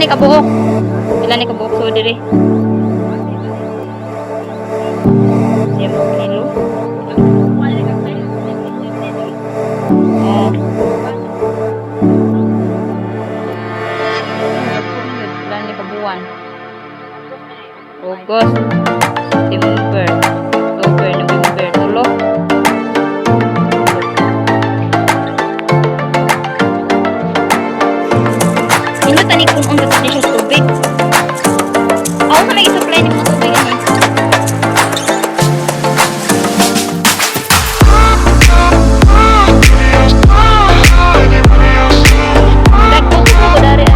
ni kabuok? Pila ni kabuok so diri? 9 kilo. Oh. Pila ni kabuwan? August, September, October, November, tulo. Inyo tani kung unsa ta siya tubig. Ako sa may supply ni mga tubig ani. Dagko ko dari.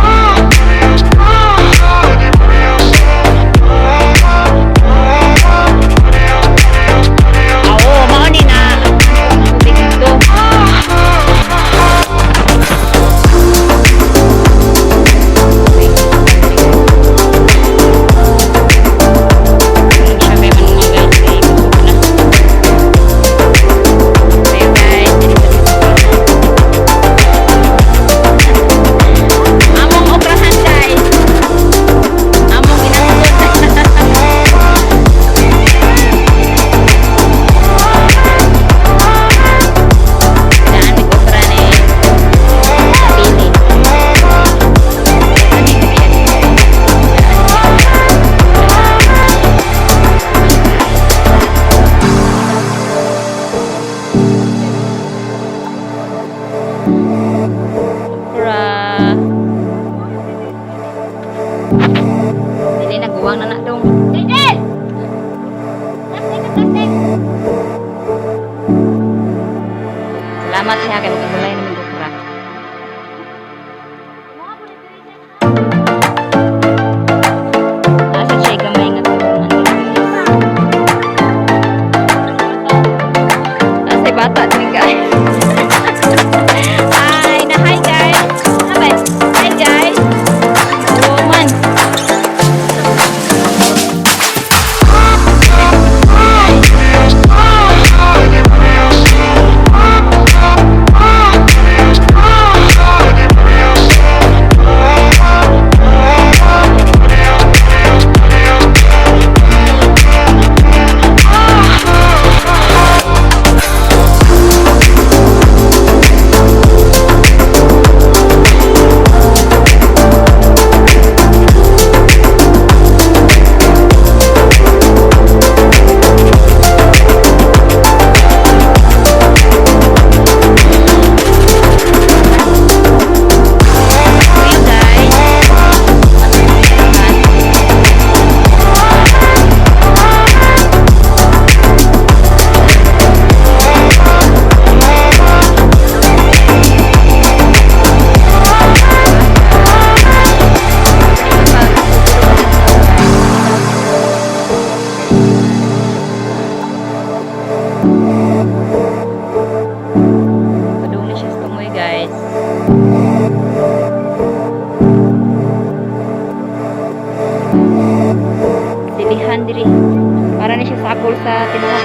Oo, mao ni na tubig dito. Siya kay man mga guys, kay busog na. So guys, dito sa among okrahan, guys. Among ginasod. Daan mig okra ni Pili. Ani siya. Daan siya. Okra. Dili na guwang na na dong. Daniel! Plastic, plastic! Salamat siya kay makagulay namin okra. Nasa siya gamay nga tulungan diri, guys. Nasa bata diri, guys. Hi, na hi, guys. Hi, hi, guys. Oh man. So yun, guys. Padung na siya sa tumoy, guys. Silihan diri. Para ni siya sakol sa tinuod.